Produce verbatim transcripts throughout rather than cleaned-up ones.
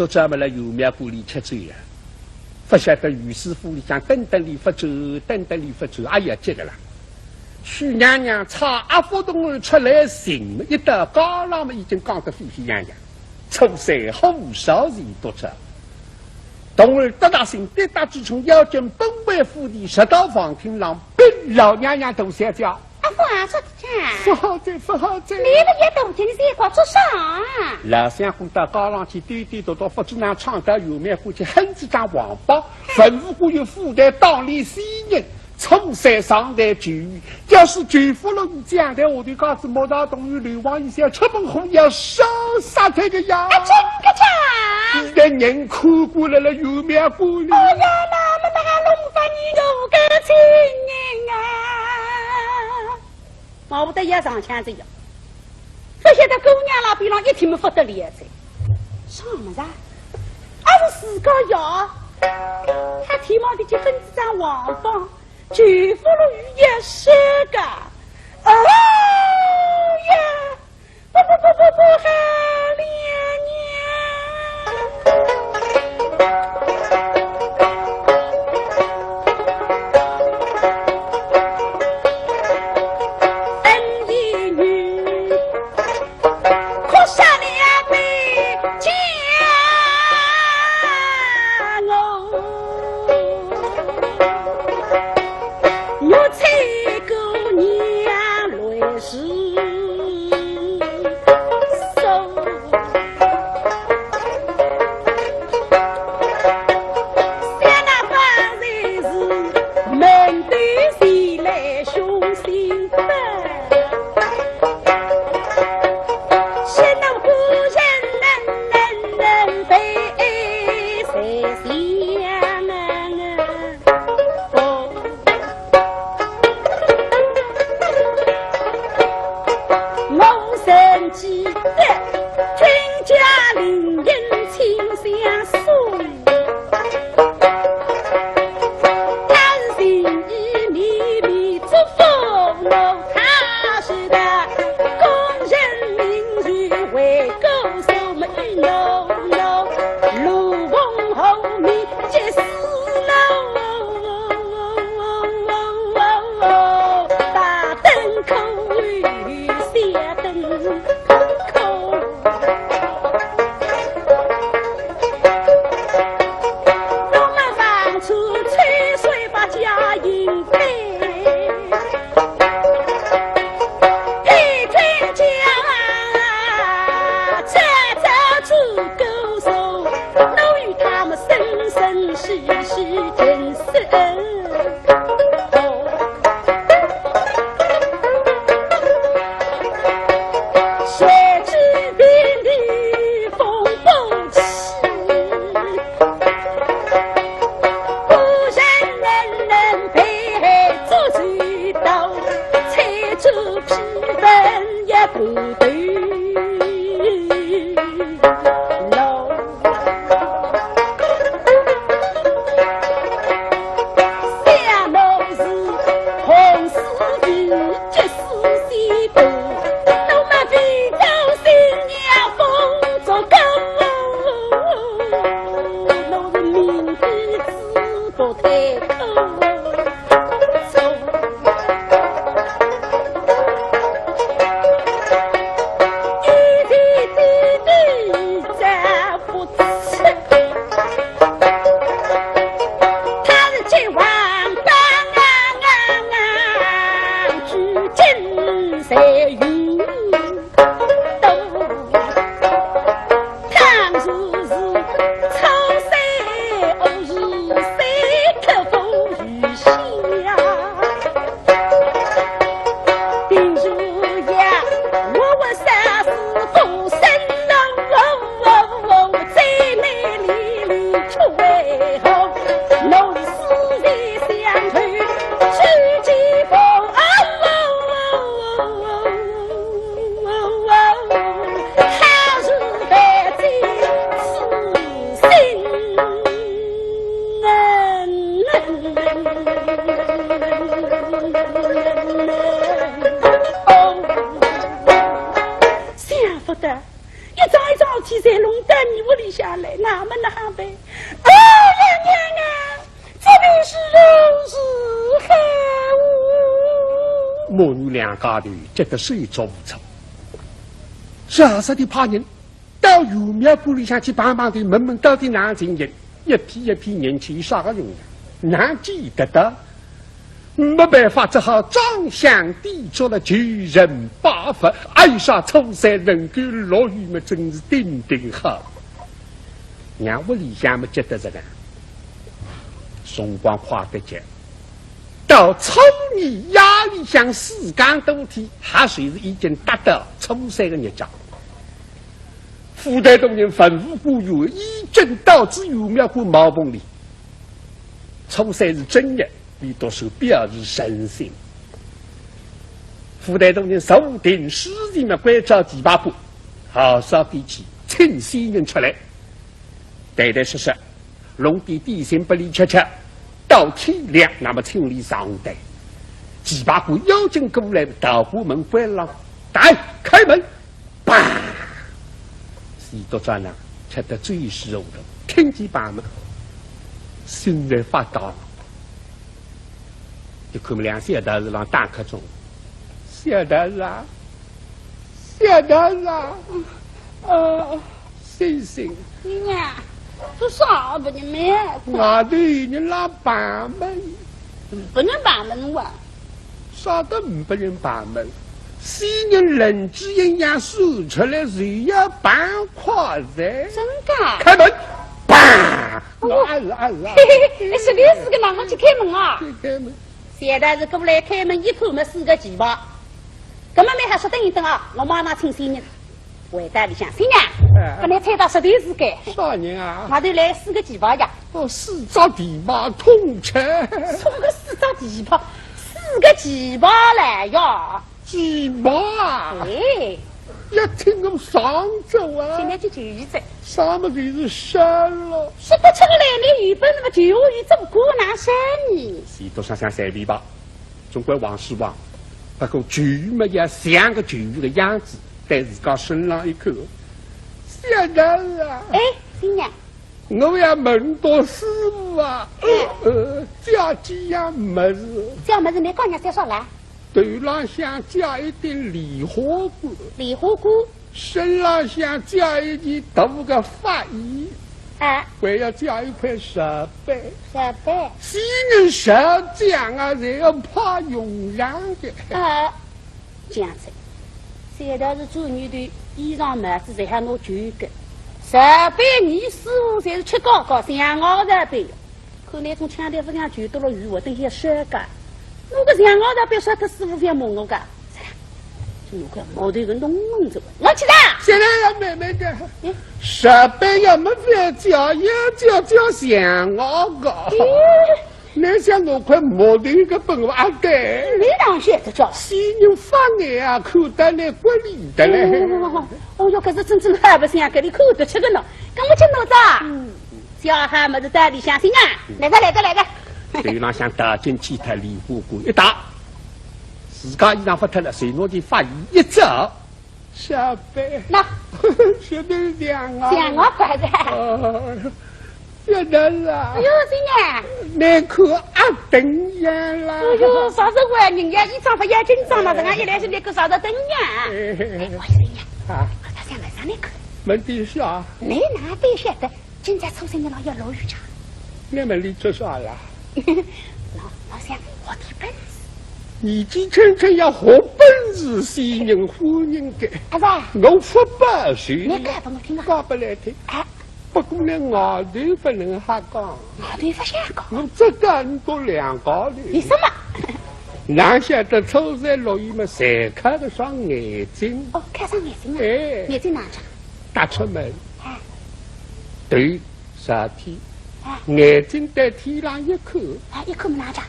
昨朝么辣油面馆里吃酒呀，勿晓得御史府里向等等俚勿转，等等俚勿转，哎呀，急个啦！许娘娘差阿福童儿出来寻，一到街浪么已经讲得沸沸扬扬，初三火烧前督察。童儿搭大信跌打之冲要紧奔回府里，直到房厅浪禀老娘娘大小姐。 阿福啊，啥体啊？勿好哉，勿好哉！倷辣一大清早搞做啥啊？老相公到街浪去兜兜踱踱，勿知哪闯到油面馆去，哼仔张黄榜，文武官员府台当里死人，初三上台求雨，要是求勿落雨，将台下头告诉莫大同有流亡以后，出门火要烧杀脱个呀！啊，真个假？现在人看过来了，油面馆里。哎呀，那么那个弄法你有个情人啊！ 毛不得也上腔子呀。勿晓得姑娘辣边浪一听么勿得了哉。啥物事啊？阿是自家呀？他天毛的就哼仔张黄榜，求勿落雨也是个。哦呀，不不不不不，好了呀。 恩义女，哭杀了回家哦，玉翠姑娘来时。 我曾记得君家林荫清香送，他是情意绵绵祝福我，他是的工人名句为歌颂与侬侬，路逢红梅 即使老，大灯可以小灯可。我们望穿秋水把家迎飞。 配军将啊，这这这个手，都与他们生生世世真是恩。谁知遍地风不起。 不然人人被害做罪到，才做批文也不对喽。想我是红丝皮，急丝西布，那么飞到新娘风中。 侬是明知子不太可做，一时低低站不起。他是结王八，举金在云端。 倘若是初三，我是三刻风雨下。定是呀，我我杀死不生龙，在那里里出为好，我是死在相头，去见风。 想不到，一桩一桩天侪弄到你屋里向来，那么哪哼办？哎呀娘啊，这便是如何好哦？母女两家头急得手足无措，啥啥地派人到玄妙观里向去碰碰头，问问到底哪情形，一批一批人去有啥个用啊？哪见得到？ 没办法，只好装箱底做了，求神拜佛，哎呀，初三能够落雨么，真是顶顶好。让屋里向么急得这个，辰光快得急，到初二夜里向四更多天，还算是已经达到初三个日脚。府台大人文武官员已经到仔玄妙观茅棚里，初三是正月， 伊读书表示诚心。府台大人坐定书前么，关照提牌官，好，少点去，请先人出来，谈谈说说，弄点点心拨俚吃吃，到天亮，那么请俚上台。提牌官要紧过来，道观门关了，来，开门。 啪！许多转呢，吃得醉稀糊涂，听见牌门，心里发烫。一看么两小道士浪打瞌钟，小道士啊，小道士啊，呃，醒醒。你呀，做啥不你们？外头有人来碰门。不能碰门哇。 啥个呒拨人碰门？死人灵柩一样送出来，就要碰快哉。真个？开门，砰！哦。啊是啊是啊。嘿嘿嘿，实在是个，让我去开门啊。去开门。现在是过来开门一看么，四个旗袍。搿么蛮好，稍等一等啊，我马上请先人。 回到里向，新娘，哎。本来猜到实在是个。啥人啊？外头来四个旗袍呀。哦，四只旗袍通吃。啥个四只旗袍？四个旗袍来呀。旗袍啊？哎。一听我上走啊。现在就求雨哉。啥么就是山了。说不出个来，你有本事么就有雨，怎么过南山呢？许多想想随便吧。 总归王世王，不过舅母也像个舅母的样子，对自家身浪一看，小道士啊，哎，新娘。我要问到师傅啊，嗯。呃，借几样物事。借物事，你讲人家说啥啦？头浪向借一顶梨花冠。梨花冠？ 身浪向借一件大个法衣，哎。还要借一块石板。石板。死人实梗啊，侪要派用场的。哎，这样子，小道士转念头，衣裳帽子侪还拿旧个，石板你师傅侪是吃高高，像我石板。 看那种腔调勿像就到了雨，我等歇说个。我个像我的别说，他师傅覅骂我个。就我个毛头个弄弄着，我去的。现在要慢慢的，嗯。石板要么覅叫，要叫叫像我个。嗯。你想我块毛头个本事啊，对。你哪晓得叫？死人发呆啊，看得来骨里的嘞。哦，哦哟，搿是真正好白相，搿里看得出个呢。跟我去弄着。嗯。 小孩么子在里向心啊，来个来个来个。头浪向戴进去，头梨花冠一戴，自家衣裳脱脱了，随拿件法衣一着，小白。那。是不是这样啊？这样我摆的。哦，小道士啊。哎呦，新娘。你看阿等样啦。哎呦，啥是我人家衣裳勿要紧张了，人家一来是那个啥子等样。哎，哎，我说呀，啊。我在想晚上那个。问题是啊。你哪里晓得？ 今朝初三日浪要落雨场。你们里做啥啦？老老想学点本事。年纪轻轻要学本事，仙人欢迎的。阿爸，我福报是。你讲拨我听啊。讲拨来听。哎。不过呢，外头不能瞎讲。外头勿想讲。我只讲到两家头。为什么？哪晓得初三落雨嘛，侪看得上眼睛。哦，看上眼睛啊？哎。眼睛哪着？踏出门。哎。对。 热天，啊。眼睛对天浪一看，啊，一看么哪着？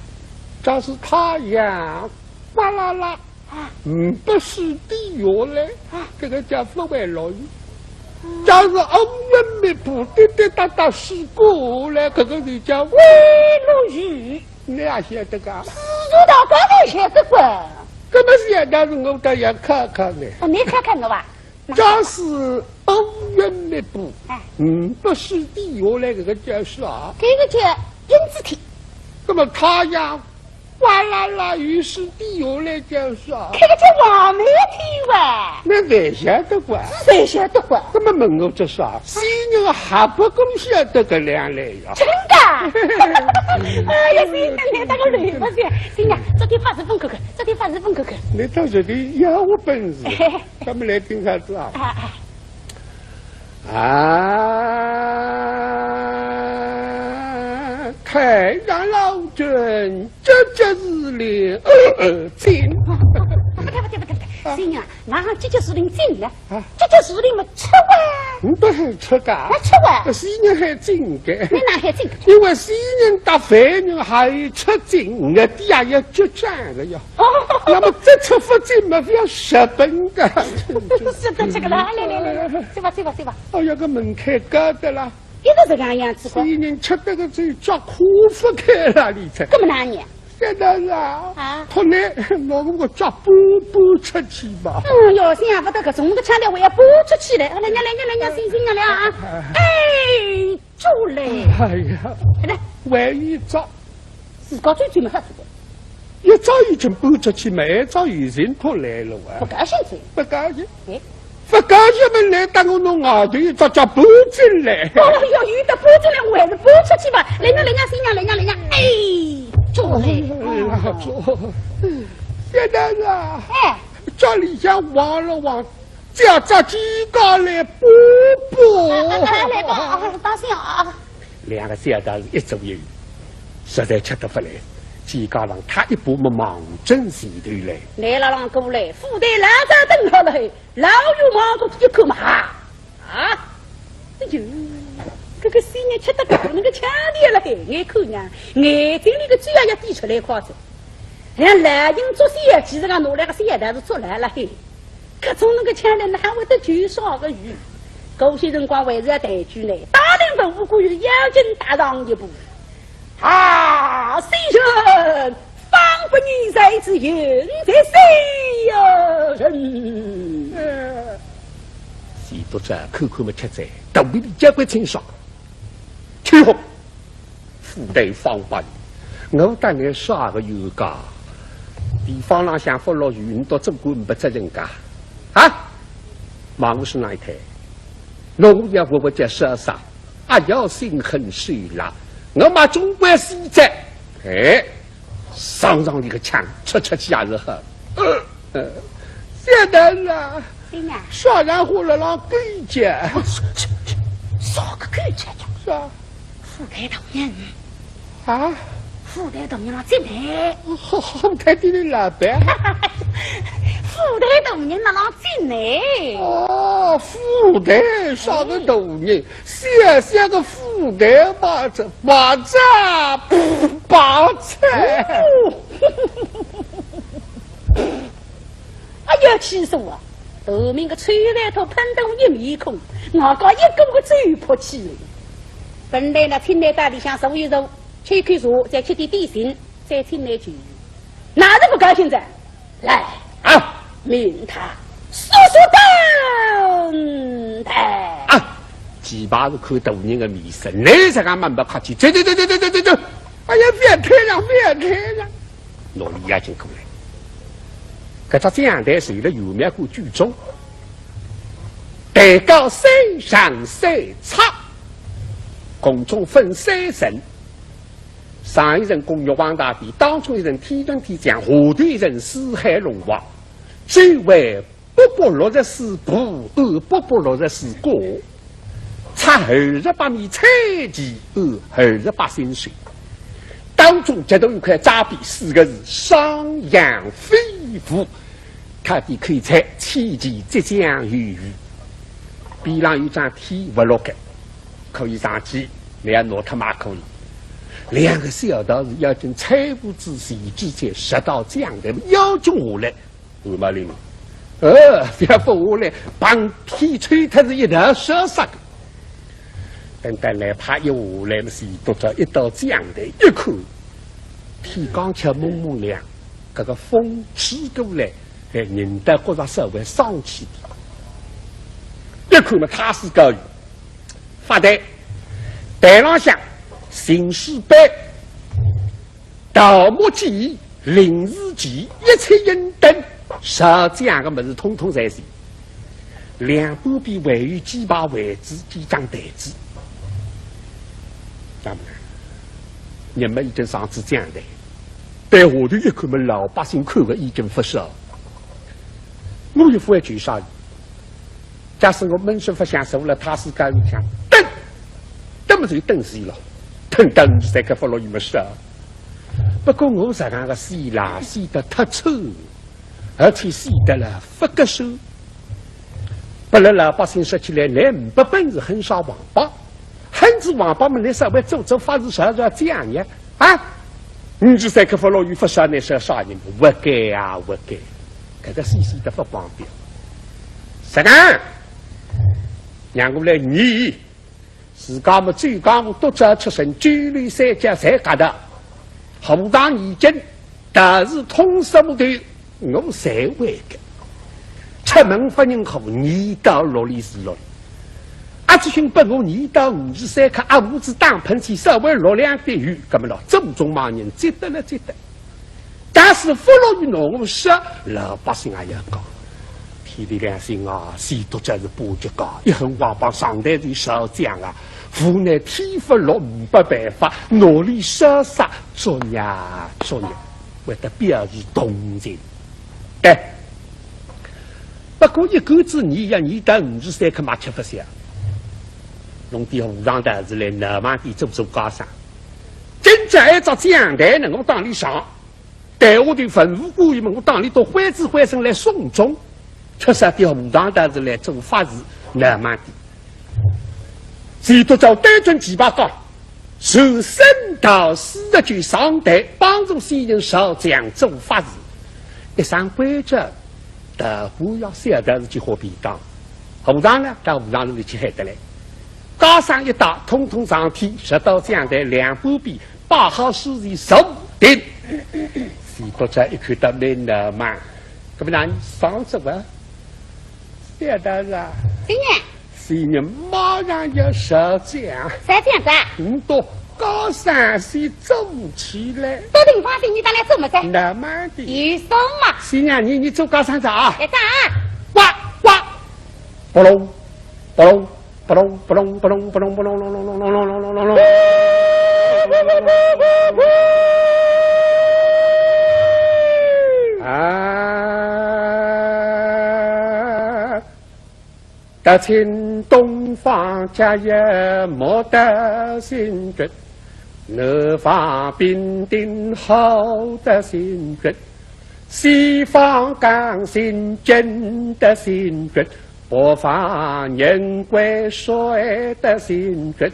假使太阳哗啦啦，啊。嗯，不是滴下来，啊。搿个叫勿会落雨。嗯。假使乌云密布，滴滴答答水过来，搿个就叫微落雨。你也晓得个？自从到刚才晓得个。搿么现在是我倒要看看呢。哦，你看看我吧。 假使乌乌云密布，哎。嗯，不时地下来搿个叫啥？搿个叫云子天。那么太阳哗啦啦雨势地下来叫啥？搿个叫黄梅天哇。那侪晓得个。是侪晓得个。那么问我这啥？死人还不够晓得搿两类呀？真的？哎呀，死人来得个累不死？死人，这点法子分看看，这点法子分看看。你到这里要我本事，咱们来听啥子啊？啊啊。 啊，太上老君，急急如律，呃，呃，进。不对，不对，不对，不对，啊。死人啊，哪能急急如律进呢？啊。急急如律嘛，出啊。你不是出的啊？哎，出啊。死人还进的。你哪还进？因为死人搭犯人还有出进，我的呀要决战了呀。 哦。那么这出不进嘛，不要日本的。是的，这个，来，来，来，来，来，走吧，走吧，走吧。哦，要个门槛高的啦。一直这个样子的。死人吃得个酒，脚跨不开了，你猜。这么难呢？现在是啊，啊。后来我们个脚搬搬出去吧。嗯，哟，想不到搿种个腔调，我要搬出去了。来呀，来呀，来呀，醒醒了啊！哎， 出来。哎呀，来。还有一招。自家最最没法子的。一招已经搬出去，没一招已经出来了啊。不高兴噻。不高兴。哎。不高兴嘛，来搭我弄外头一招，叫搬进来。哦哟，有的搬进来，我还是搬出去吧。来呀，来呀，新娘，来呀，来呀，哎，出来。哎呀，这，嗯。现在是啊，哎。家里向望了望， 叫只鸡架来补补。来吧，啊，当心啊。两个小道士一左一右，实在吃得不来，鸡架上他一补么，望准前头来。来了，让过来，副队老早等好了，老远望过去一看嘛，哈，啊，哎呦，搿个死人吃得搿能个腔调了嘿，眼看呀，眼睛里个水啊要滴出来快哉。像老鹰捉小鸡，实梗拿来个小道士捉牢了嘿。 搿种能个腔调哪会得救啥个鱼？搿歇辰光还是要抬举呢，当年文武官员要紧踏上一步。啊，先生，方不知在此，现在谁人？呃，许都这口口没吃在，肚皮里交关清爽。 去吼！副队方伯，我搭倷啥个冤家？地方浪向勿落雨，倷倒总归呒不责任家？啊？忙是哪一天？侬也勿会叫啥啥，啊，要心狠手辣，我嘛总归死哉。哎， 上上你个枪，出出去也是好。呃，呃，现在啊，新娘。啥人火了浪狗叫？啥个狗叫叫？是啊。副队大人。啊？副队大人了，进来。好，好，好，太太的老板。副队大人了，浪进来。哦，副队啥个大人？ 小小个副队嘛，这嘛这，嘛这。哎呀，气死我！头名个臭柴头喷得我一面孔，外加一股个酒泼气了。本来呢，请倷到里向坐一坐，吃一口茶，再吃点点心，再请倷去。哪能勿高兴哉？ 来，啊，命他速速登台。啊，前排是看大人个面色，倷实梗蛮勿客气，走走走走走走走走，哎呀，覅推让，覅推让，拿俚押进过来。搿只讲台是辣圆明馆居中，台高三丈三尺，共中分三层。 上一层供玉皇大帝，当中一层天神天将，下头一层四海龙王。周围八百六十四步，按八百六十四角，插二十八面彩旗，按二十八星宿。当中夹头一块遮蔽，四个字：商鞅飞舞。 搿点口彩，千奇百样。边浪有张天勿落个，可以上去，倷要拿脱嘛可以。两个小道士要紧搀扶仔前去，才直到讲台，要紧下来。按嘛哩嘛，呃，覅勿下来，碰天抽脱是一道烧杀个。等到来怕一下来么，是拄着一到讲台一看，天刚巧蒙蒙亮，搿个风吹过来， 哎，人倒觉着稍微爽气点。一看嘛，太师高御，发台，台浪向行书板、桃木简、灵字旗、一切印等，实际上个物事统统侪是。两半边还有几排位子、几张台子。那么，人们已经上仔讲台，对下头一看嘛，老百姓看个已经勿少。我也勿会救啥人。 假使我闷声勿响，坐了太师高御里向等，等么就等死了，等到五十三刻勿落雨么是啊。不过我实梗个死啦，死得太丑，而且死得了勿合适。拨了老百姓说起来，倷呒不本事，很耍王八。 很是王八么，倷稍微做做法事，啥啥讲呀？啊？五十三刻勿落雨勿啥，倷是啥人？活该啊，活该！搿个死死得勿光标。啥个？让我来议，自家么最讲我独占出身，九流三家侪搿搭，武当已经，但是通杀无头。 我侪会个。出门勿认可，二到六里是六里。阿只寻拨我二到五十三刻，阿胡子打喷嚏，稍微落两滴雨，搿么老祖宗骂人，值得了，值得。但是勿落雨，拿我说，老百姓也要讲。天地良心啊，死得真是不及格，一恨王八上台就烧僵啊，无奈天勿落，没办法，哪里烧啥，作孽，作孽。 会得表示同情。对。不过一干子二呀，二到五十三刻嘛吃勿消。弄点和尚道士来闹猛点做做家生。今朝一只讲台呢，我当里上，台下头文武官员们，我当里都欢喜欢喜来送终。吃啥点和尚道士来做法事，闹猛点。 是独照对准几把讲，从三到四十九上台，帮助先人烧僵做法事。一声关照，大官要小道士去喝便当。和尚呢，到和尚里去喊得来。家生一带，统统上天，直到讲台两半边，摆好书席坐定。是独照一看到蛮闹猛，搿么哪能上去啊？ 小道士啊，新娘，新娘马上要烧僵，烧僵啥？唔笃家生先做起来。笃定放心，伲当来做么哉？闹猛点。有数嘛。新娘，伲，伲做家生哉啊？来干啊？呱，呱，扑隆，扑隆，扑隆，扑隆，扑隆，扑隆，扑隆，隆隆隆隆隆隆隆隆隆隆。啊！ 得清东方甲乙木德星君，南方丙丁火德星君，西方庚辛金德星君，北方壬癸水德星君，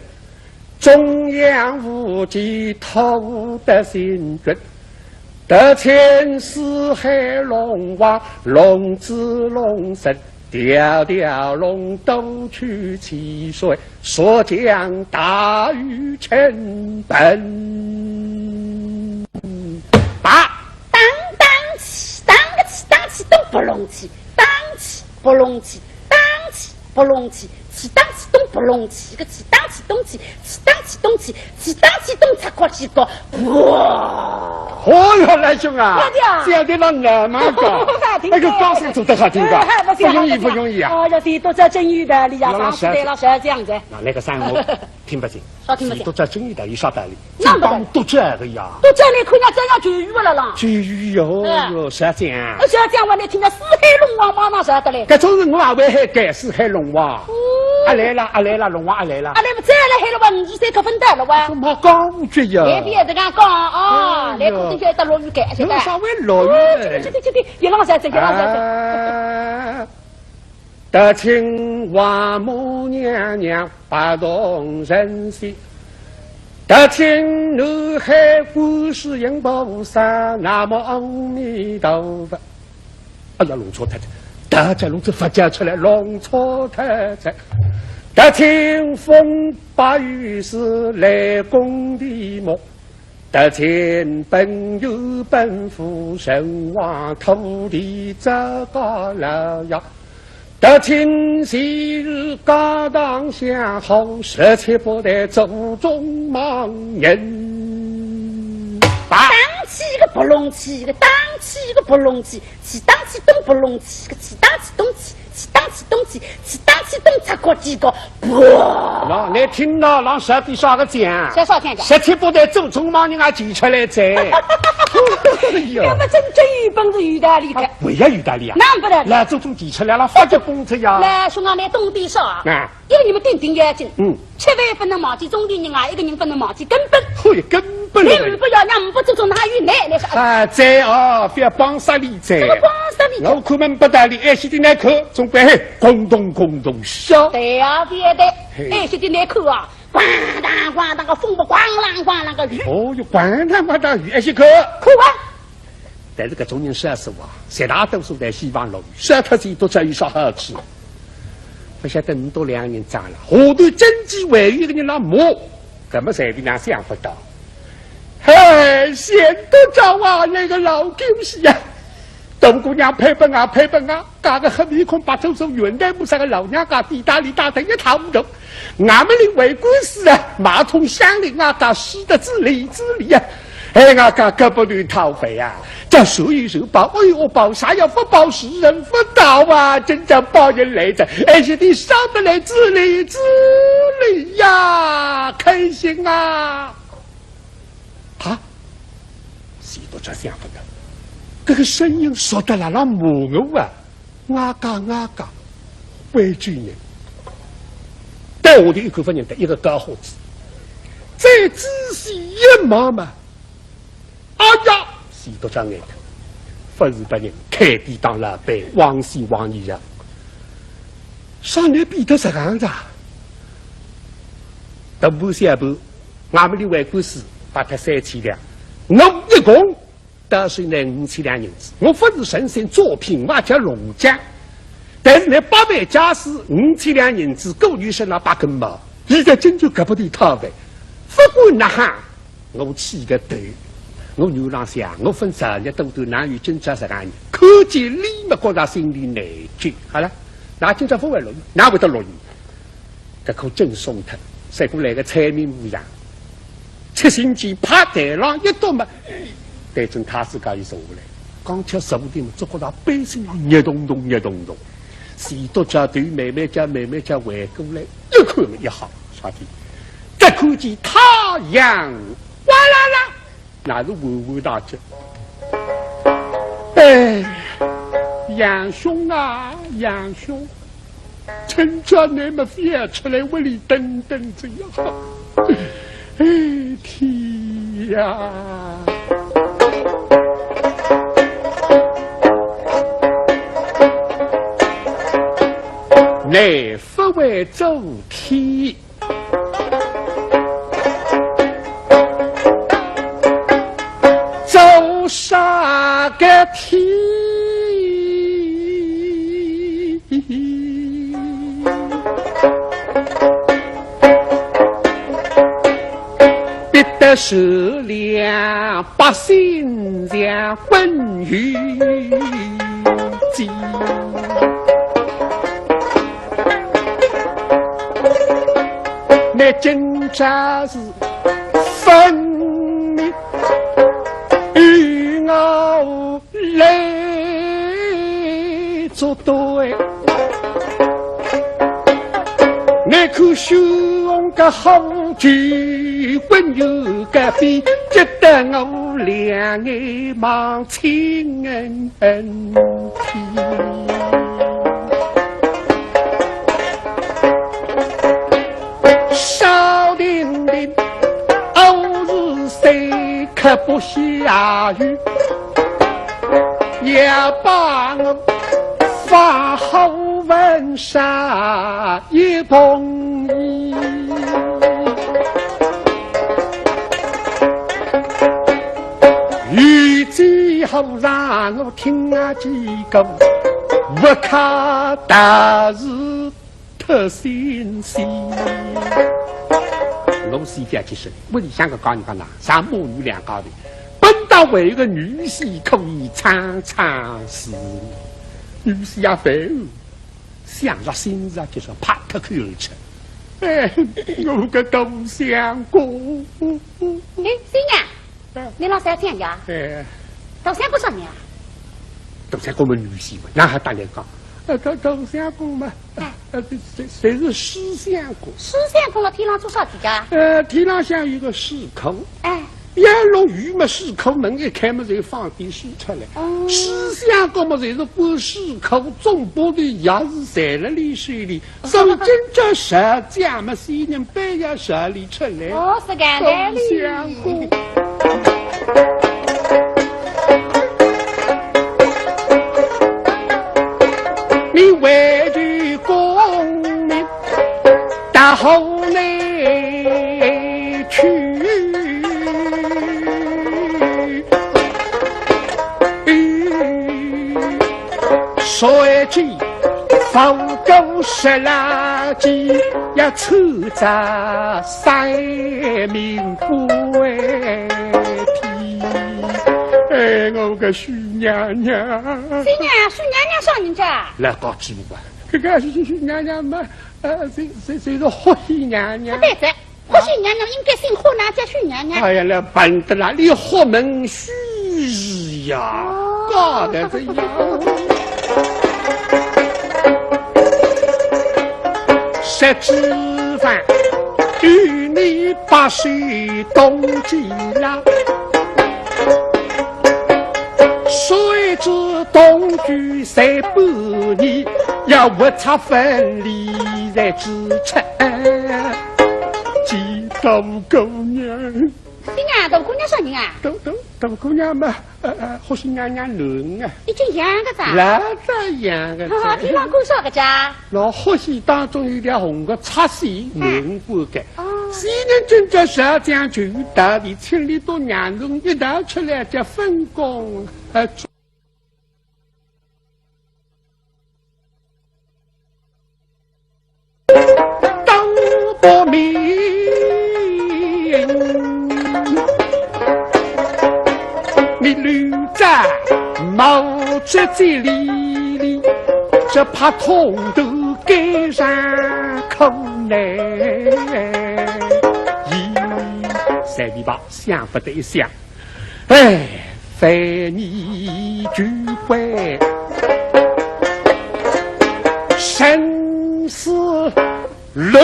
中央无际土德星君，得清四海龙王，龙子龙孙，条条龙都取其水，速将大雨倾盆。打！当当起，当个起，当起咚扑隆起，当起扑隆起，当起扑隆起，起当起咚扑隆起，个起当起咚起，起当起咚起，起当起咚，擦靠起高，哇！哦哟，来兄啊，对的呀。这样的让俺们搞，那个高兴做得好听的，哎，不容易，不容易啊。哦哟，这都在真有道理呀，上次对了，是这样子。那那个三我听不清。 啥听勿见？都在真有道理，啥道理？那么的。真当多这个呀。都在那看见这样就有了啦。就有哟，哎。哟，啥讲？那啥讲，我那听见四海龙王马上啥的嘞。搿种是我也会喊该四海龙王。哦。啊来了，啊来了，龙王啊来了。啊来么再来喊了哇，五十三刻分担了哇。什么讲究呀？来别的讲讲啊，哎哟。来可能晓得落雨该，现在。有啥会落雨嘞？哦，这个这个这个，一浪山山，一浪山山。啊。 得清王母娘娘八同神仙，得清南海观世音菩萨，南无阿弥陀佛。哎呀，弄错脱哉，大家弄错佛家出来，弄错脱哉。得清风白雨水，雷公地木。 得清奔有奔赴，神王土地这个了呀。德清是高堂相好，十七八代祖宗望人。打起个不隆起，个打起个不隆起，起打起咚不隆起，个起打起咚起，起打起咚起，起打起咚，擦过几个，噗！喏，你听到啷啥地啥个讲？啥啥讲讲？十七八代祖宗望人啊，提出来哉。哎呦，要么真正有本事有道理个。啊，我也有道理啊。那不得了。老祖宗提出来了，发就崩出呀。来，兄啊，来懂点啥啊？啊。一个人么顶顶要紧，嗯。吃饭不能忘记中间人啊，一个人不能忘记根本。嘿，根本了。你不要让不祖宗哪有奶奶说。啊，在啊，不要帮杀你在。怎么帮杀你？我看门不得了，哎，现在来看，总归嘿，轰咚轰咚响。对呀，对呀，对。嘿。哎，现在来看啊，咣当咣当个风波，咣啷咣啷个雨。哦哟，咣当咣当雨，哎，去看。看啊。 但是搿种人说实话，绝大多数侪希望落雨，少脱几多才有啥好处。勿晓得倷笃两个人争了，下头真正还有一个人来骂，搿么随便哪想勿到。嗨，贤德昭啊，那个老狗屎啊，大姑娘配本啊，配本啊，搿个黑面孔白头手，元旦菩萨个老娘家，地大里大得一塌糊涂。俺们的为官司啊，马桶乡里啊，搿死得滋哩滋哩啊。 哎，俺讲搿不能讨饭呀，这谁有谁报，哎呦，报啥也不报，时辰不到啊，真正报人来着，哎，是的，上得来滋哩滋哩呀，开心啊！啊，贤德昭想勿到，搿个声音熟得来了，骂我啊！ 外加外加，关注人。但下头一个勿认得，一个高胡子，再仔细一望嘛，哎呀，贤德昭眼头，勿是别人，开典当老板，王先王一样。啥人变得实梗子啊？大半小半，俺们的为官司，拨脱三千两，我一共 到手拿五千两银子，我勿是神仙，作品嘛叫弄僵。但是拿八万家私，五千两银子，过于身上八根毛，现在真正搿不得讨饭。勿管哪哈，我气个头，我原来想，我分十日多短，哪有今朝实梗人？看见俚么觉着心里难过。好了，那今朝勿会落雨，哪会得落雨？ 搿可真松脱，像过来个催眠一样。七星记趴台浪一倒嘛，对准他自家就坐下来。刚巧坐定嘛，只觉着背心浪热咚咚、热咚咚。贤德昭头慢慢叫、慢慢叫回过来，一看嘛，一吓，啥体？只看见太阳哗啦啦， 那是完完大吉。哎，杨兄啊，杨兄，今朝你么覅出来屋里登登仔呀！哎，天呀！你勿会做天 做啥个天？逼得是两百姓像昏有劲。 你今朝是分明与我来作对。你看血红个好酒，滚油个飞，急得我两眼望青恩恩天。 少定定，我是谁可不下雨，也把我发好文啥也同意。雨之后让我听啊几个，我看大事 特新鲜。我是覅去说，屋里向个讲人家哪，像母女两家头，本当为一个女婿可以唱唱戏。女婿也烦哦，想着心着，就是啪脱口而出。哎，我个大相公。哎，新娘，嗯。你老三讲呀？哎。大相公啥人啊？大相公么女婿嘛，哪哈搭俚讲？呃，大，大相公嘛，哎。呃，这，这，这是世相公。世相公了，天上做啥去呀？呃，天浪向有个水库。哎。 要落雨嘛，水库门一开嘛，就放点水出来。哦。世相公嘛，就是管水库，总把头也是在了俚手里，所以今朝实梗嘛，新娘板要实俚出来。哦，是搿样个哩。大相公。你回去讲呢，大好呢。 去。说起放狗食垃圾，要吃着三名官的。哎，我个许娘娘。新娘，许娘娘啥人家？来搞记录吧。搿个许，许娘娘嘛，呃，这，这，这是霍喜娘娘。啊，对，这 霍喜娘娘应该姓霍，哪叫许娘娘？哎呀，来办得啦，你霍门许氏呀，哦。搞得这样。实际上，与你八岁冬季啦，谁知冬季才半年，要无差分离才支撑。 见大姑娘。新娘，大姑娘啥人啊？大，大，大姑娘嘛，呃，呃，霍喜娘娘囡啊。已经养个哉？老早养个哉。哈哈，天上管啥个家？老霍喜当中有条红个拆线，嗯。囡管个。哦。新娘今朝实梗就到俚，请俚到娘娘一道出来叫分工，呃， 当不明，你留在毛这这里里，只怕痛得肝肠口难移。随便吧，想不得想。 哎，非你聚会生死路。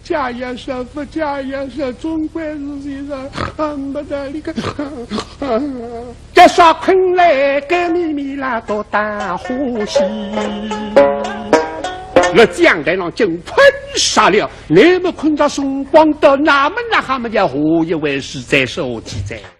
嫁也是，不嫁也是，总归是这个，啊，没道理个。 搿啥困来个秘密啦，都打呼吸。辣讲台浪真困煞了，那么困着辰光到，那么那哈么要下一回书再说下去哉。